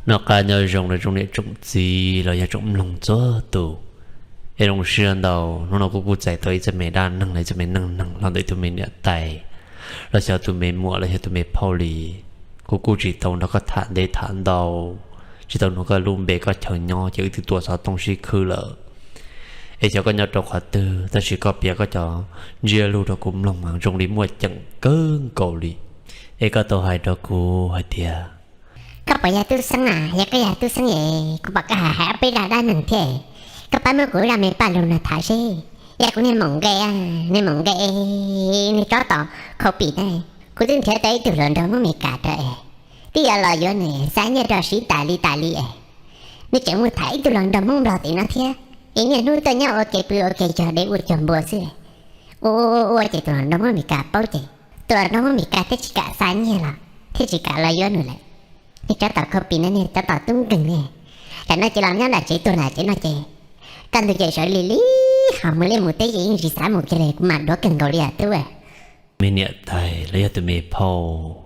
Noj qab nyob zoo rau tsoom niam tsoom txiv los yog tsoom mloog txhua tus. Es zoo siab ntau, hnub no kuv kuj txais tau ib txoj me dab neeg los ib txoj me neej neeg los ntawm ib tug me niam tais los xyov tus me muam los yog tus me phauj li. Kuv kuj tsis tau nrog koj tham ntev tham ntau, tsis tau nug koj lub npe koj chaw nyob ces wb twb tuaj xov tooj sib khwb lawm. Es xyov koj nyob rau qhov twg, tab sis koj piav koj cov ntsiab lus rau kuv mloog mas zoo li muaj ceem kawg nkaus li. Es koj tau hais rau kuv hais tias, koj puas yog tub xeeb na? Yog koj yog tub xeeb es kuv pom koj hais hais ob peb zaj dab neeg thiab, koj pab muab kuv zaj me Paj lus no tham seb. Yog kuv niag maum nqe, niag maum nqe, niag tsob tos khau pim na, kuv twb nrhiav tau ib tug hluas nraug Hmoob Mes Kas rau es twb yuav los yuav nws xa nyiaj rau siv tas li tas li es nws tseem mus tham ib tug hluas nraug Hmoob Nplog tim no thiab. Es niaj hnub tuaj nyob ua ke pw ua ke cog dev ua cog npua xwb. Ua ua ua ces tus hluas nraug Hmoob Mes Kas paub ces tus hluas nraug Hmoob Mes Kas thiaj tsis kam xa nyiaj los thiaj tsis kam los yuav nws lawm. Niag tsob tos khau pim no, niag tsob tos tub nkeeg ne, tam no ces los nyob nram tsev tuag nram tsev no ces kaj ntug ces sawv lig li ho mus liaj mus teb ces yeej tsis xav mus kiag li, kuv mam duav kawg nkaus li os tub. Me niam tais los yog tus me phauj,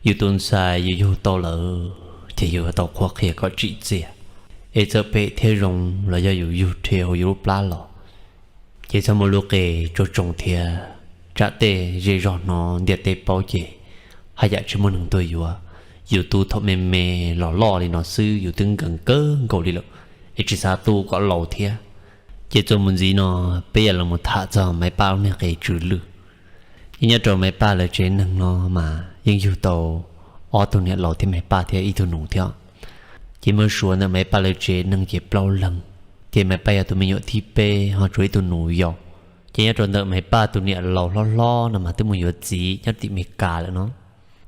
yus tus ntxhais yus yug tau lawm ces yus yuav tau qhuab qhia kom tsim txiaj, es txawm phem thiab zoo los yog yus yug rhe hauv yus lub plab los ces txhob muaj lub qe tsuag tsoo thiab, tsam tej zej zog hnov ntiaj teb paub ces haj yam tsis muaj neeg tuaj yuav. Yus tus thaum me me los loj li no xwb yus twb nkees kawg nkaus li lawm, es tsis xav tu kom laus thiab. Ces txuas mus ntxiv no peb yuav los mus tham txog Maiv Paj lub niag qe tsw lwj. Yeej nyob rau Maiv Paj lawv tsev neeg no mas yeej yug tau ob tug niam laus thiab Maiv Paj thiab ib tug nus thiab. Ces muab suav ntawm Maiv Paj lawv tsev neeg ces plaub leeg, ces Maiv Paj yog tus me nyuam thib peb ho tshuav ib tug nus yau. Ces nyob rau ntawm Maiv Paj tus niam laus hlob hlob no mas twb mus yuav txiv nyob tim Mes Kas lawm no.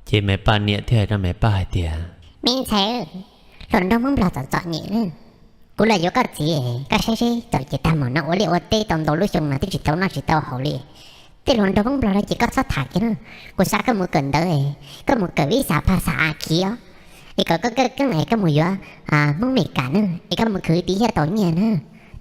Ces Maiv Paj niam thiaj hais rau Maiv Paj hais tias, me ntxhais, hluas nraug Hmoob Nplog txom txom nyem na, kuv los yuav koj txiv, koj saib seb txawm ces tag mus no ua liaj ua teb tau ntau lub xyoo no twb tsis tau noj tsis tau haus li. Tej hluas nraug Hmoob Nplog no ces koj txhob tham kiag na, kuv xa koj mus kawm ntawv, koj mus kawm vib xa phaj xa a khiv os, es kom koj keeb es koj mus yuav Hmoob Mes Kas na, es koj mus khwv tib hiab tau nyiaj na.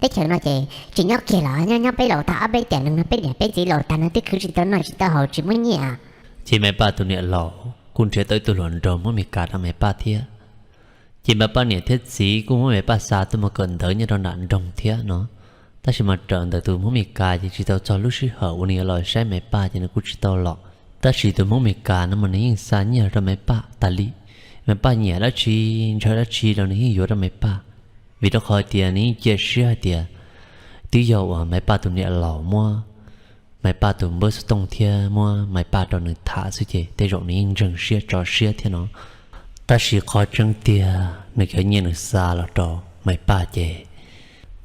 Teb chaws no ces tsis nyob kiag los nyob nyob peb laus tag ob peb tiam neeg no peb niam peb txiv laus tag no twb khwv tsis tau noj tsis tau haus tsis muaj nyiaj. Ces Maiv Paj tus niam laus kuj nrhiav tau ib tug hluas nraug Hmoob Mes Kas rau Maiv Paj thiab. Ces Maiv Paj niam thiab txiv kuj muab Maiv Paj xa tuaj mus kawm ntawv nyob rau nram nroog thiab no. Tab sis mas raws ntawm tus Hmoob Mes Kas ces tsis tau txog lub sij hawm uas nws yuav los saib Maiv Paj ces nws kuj tsis tau los. Tab sis tus Hmoob Mes Kas no mas nws yeej xa nyiaj rau Maiv Paj tas li. Maiv Paj nyiam dab tsi, ntshaw dab tsi los nws yeej yuav rau Maiv Paj, vim rau qhov tias nws yeej cia siab hais tias twb yog uas Maiv Paj tus niam laus muab Maiv Paj tus npawb xov tooj thiab muab Maiv Paj rau nws tham xwb ces tej zaum nws yeej ntseeg siab tso siab thiab no. Tab sis qhov tseeb tiag nws cov nyiaj nws xa los rau Maiv Paj ces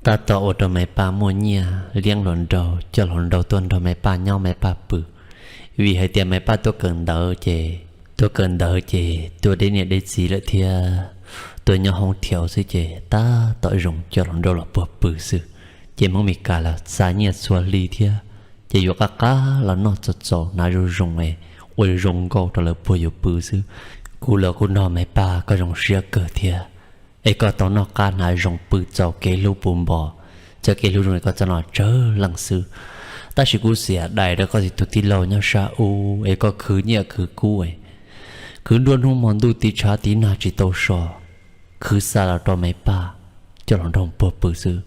tab tom ua rau Maiv Paj muaj nyiaj liab hluas nraug, coj hluas nraug tuaj nrog Maiv Paj nyob Maiv Paj pw. Vim hais tias Maiv Paj tuaj kawm ntawv ces, tuaj kawm ntawv ces tuaj deb niam deb txiv lawm thiab, tuaj nyob hoob thiaus xwb ces tab tom zoo coj hluas nraug los puag pw xwb. Ces Hmoob Mes Kas los xa nyiaj txhua hli thiab, ces yuav qab qab los noj txaus txaus hnav zoo zoo es ua zoo nkauj rau lawv puag yuav pw xwb. Kuv los kuj nrog Maiv Paj koj zoo siab kawg thiab, es koj tau noj qab hnav zoo pw txaus kev hlub puv npo, txoj kev hlub zoo es koj txoj no tsawg leej xwb. Tab sis kuv xiam dais rau koj tus tij laug nyob sab ub es koj khwv nyiaj khwv kub, khwv nruab hnub hmo ntuj tiv tshav tiv nag tsis tau so, khwv xa los rau Maiv Paj coj hluas nraug puag pw xwb.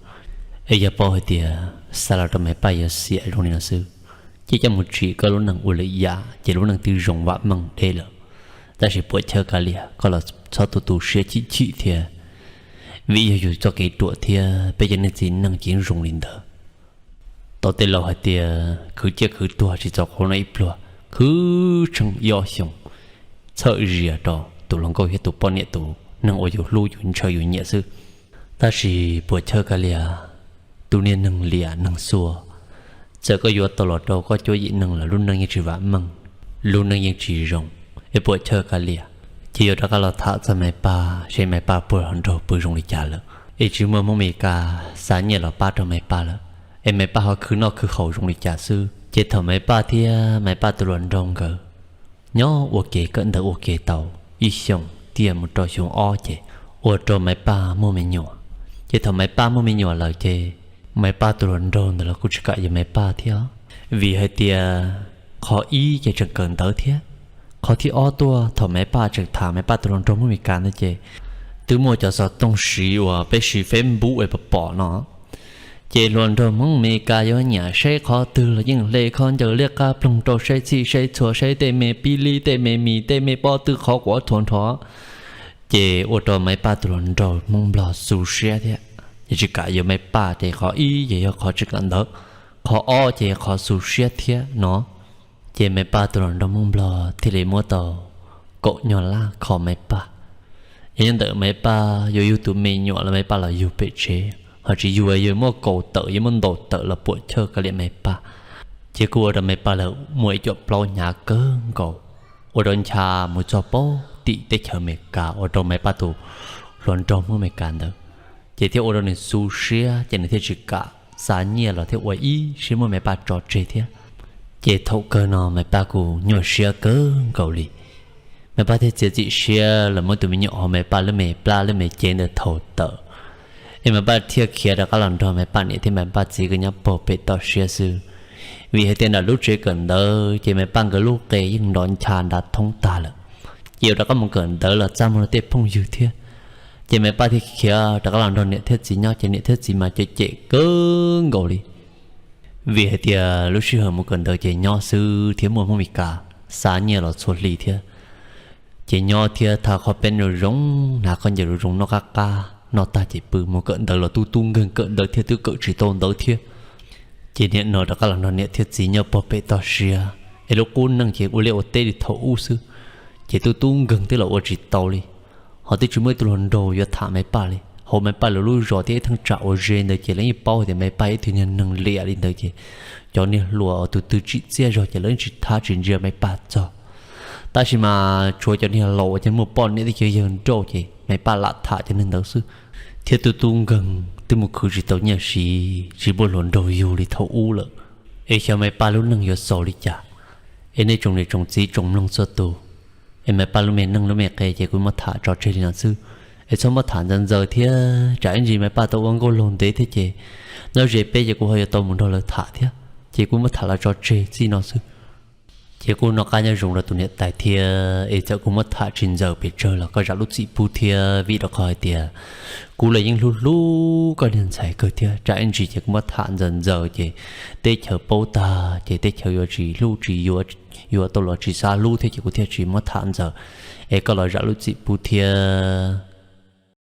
Es yog paub hais tias xa los rau Maiv Paj yuav xiam zoo li no xwb, ces coj mus tsim koj lub neej ua lwm yam ces lub neej twb zoo vam meej deb lawm. Tab sis puas chawj kav liam, koj los txhob tu tu siab chim chim thiab, vim yog yus txoj kev ruam thiab peb cov niag txiv neej ces zoo li ntawd. Tau tej laus hais tias khwv ciaj khwv tuag tsis txaus qhov no ib pluag, khwv tsheej ib ob xyoos, txhawj zias rau tus hluas nkauj thiab tus poj niam tus neeg uas yus hlub yus ntshaw yus nyiam xwb. Tab sis puas chawj kav liam, tus niag neeg liam neeg xuas, txawm koj yuav tau los rau koj cuab yim neeg los lub neej yeej tsis vam meej, lub neej yeej tsis zoo. Es puas chawj kav liam, ces yuav rov qab los tham txog Maiv Paj seb Maiv Paj puag hluas nraug pw zoo li cas lawm, es tsis muaj Hmoob Mes Kas xa nyiaj los pab rau Maiv Paj lawm, es Maiv Paj ho khwv noj khwv haus zoo li cas xwb. Ces thaum Maiv Paj thiab Maiv Paj tus hluas nraug nkawd nyob ua ke kawm ntawv ua ke tau ib xyoos tiag mus rau xyoo ob ces ua rau Maiv Paj muaj me nyuam. Ces thaum Maiv Paj muaj me nyuam lawm ces Maiv Paj tus hluas nraug ntawd los kuj tsis kam yuav Maiv Paj thiab, vim hais tias qhov ib ces tseem kawm ntawv thiab, qhov thib ob tuaj thaum Maiv Paj tseem tham Maiv Paj tus hluas nraug Hmoob Mes Kas ntawd ces Twb muaj cov xov tooj siv uas peb siv Facebook es pom pom no, ces hluas nraug Hmoob Amelikas yuav nyiam saib qhov twg los yeej hle khaub ncaws liab qab ploog rau saib txhij saib txhua, saib tej me pib lib, tej me mis, tej me pob tw qhov quav txhua nrho. Ces ua rau Maiv Paj tus hluas nraug Hmoob Nplog xu siab thiab, ces tsis kam yuav Maiv Paj. Ces qhov ib ces yog qhov tsis kawm ntawv, qhov ob ces yog qhov xu siab thiab no. Ces Maiv Paj tus hluas nraug Hmoob Nplog thiaj li muab tau kaum nyuag lab kho Maiv Paj. Yog nyob ntawm Maiv Paj yuav yug tus me nyuam los Maiv Paj los yug pem tsev, ho tsis yug yuav muab kaus tawm yuav muab ntaus tawm los puam chawj kav liam Maiv Paj. Ces kuj ua rau Maiv Paj lawv muaj ib cuam plaub hnyav kawg nkaus, ua rau ncha mus txog pem tim teb chaws Amelikas, ua rau Maiv Paj tus hluas nraug Hmoob Amelikas ntawd, ces thiaj ua rau nws xu siab, ces nws thiaj tsis kam xa nyiaj los thiab ua ib siab muab Maiv Paj tso tseg thiab. Ces thaum kawg no Maiv Paj kuj nyuaj siab kawg nkaus li. Maiv Paj thiaj txiav txim siab los muab tus me nyuam hauv Maiv Paj lub me plab lub me cev ntawd thau tawm, es Maiv Paj thiaj khiav rov qab los nrog Maiv Paj niam thiab Maiv Paj txiv nkawd nyob puag pem toj siab xwb. Vim hais tias nram lub tsev kawm ntawv ces Maiv Paj nkawd lub qe yeej nrov ncha nra thoob tag lawm, ces yuav rov qab mus kawm ntawv los txaj muag rau tej phooj ywg thiab. Ces Maiv Paj thiaj khiav rov qab los nrog niam thiab txiv nyob, ces niam thiab txiv mas cem cem kawg nkaus li. Vim hais tias lub sij hawm mus kawm ntawv ces nyob xwb thiab muaj Hmoob Amelikas xa nyiaj los txhua hli thiab. Ces nyob thiab thaj qhov peb zoo zoo, hnav khaub ncaws zoo zoo, noj qab qab, noj tag ces pw, mus kawm ntawv los tub tub nkeeg, kawm ntawv thiab twb kawm tsis tau ntawv thiab. Ces nim no rov qab los nrog niam thiab txiv nyob puag pem toj siab, es lub qub neej ces ua liaj ua teb li thaum ub xwb, ces tub tub nkeeg twb los ua tsis tau li. Ho twb tsis muaj ib tug hluas nraug yuav tham Maiv Paj li. Hauv Maiv Paj lawv lub zos thiab ib thaj tsam uas ze ntawd ces lawv yeej paub hais tias Maiv Paj ib tug niag neeg liam li ntawd, ces cov niag hluas tus twg tsim txiaj zog ces lawv yeej tsis thab tsis ntsia Maiv Paj txog. Tab sis mas tshuav cov niag laus uas muaj poj niam thiab cov yawg nrauj ces Maiv Paj lam tham cov neeg ntawd xwb. Thiab tub tub nkeeg twb mus khwv tsis tau nyiaj siv, tsis muaj hluas nraug yug li thaum ub lawm, es xyov Maiv Paj lub neej yuav xaus li cas. Es nej tsoom niam tsoom txiv tsoom mloog txhua tus, es Maiv Paj lub me neej lub me qe ces kuv muab tham tso tseg li no xwb. Es txhob muab tham ntxaws ntxaws thiab, tsam ib ntsis Maiv Paj tau ua nkauj laug ntev thiab ces nyob ze peb ces kuv ho yuav tau mus nrog lawv tham thiab, ces kuv muab tham los tso tseg txij no xwb. Ces kuv noj qab nyob zoo rau tus niam tais thiab, es txawm kuv muab tham tsis ntxaws pes tsawg los koj zam lub txim pub thiab, vim rau qhov hais tias kuv los yeej hlub hlub koj niag ntxhais kawg thiab, tsam ib ntsis ces kuv muab tham ntxaws ntxaws ces teb chaws paub tag ces teb chaws yuav tsis hlub tsis yuav, yuav tau los tsis xav hlub thiab, ces kuv thiaj tsis muab tham ntxaws. Es koj los zam lub txim pub thiab.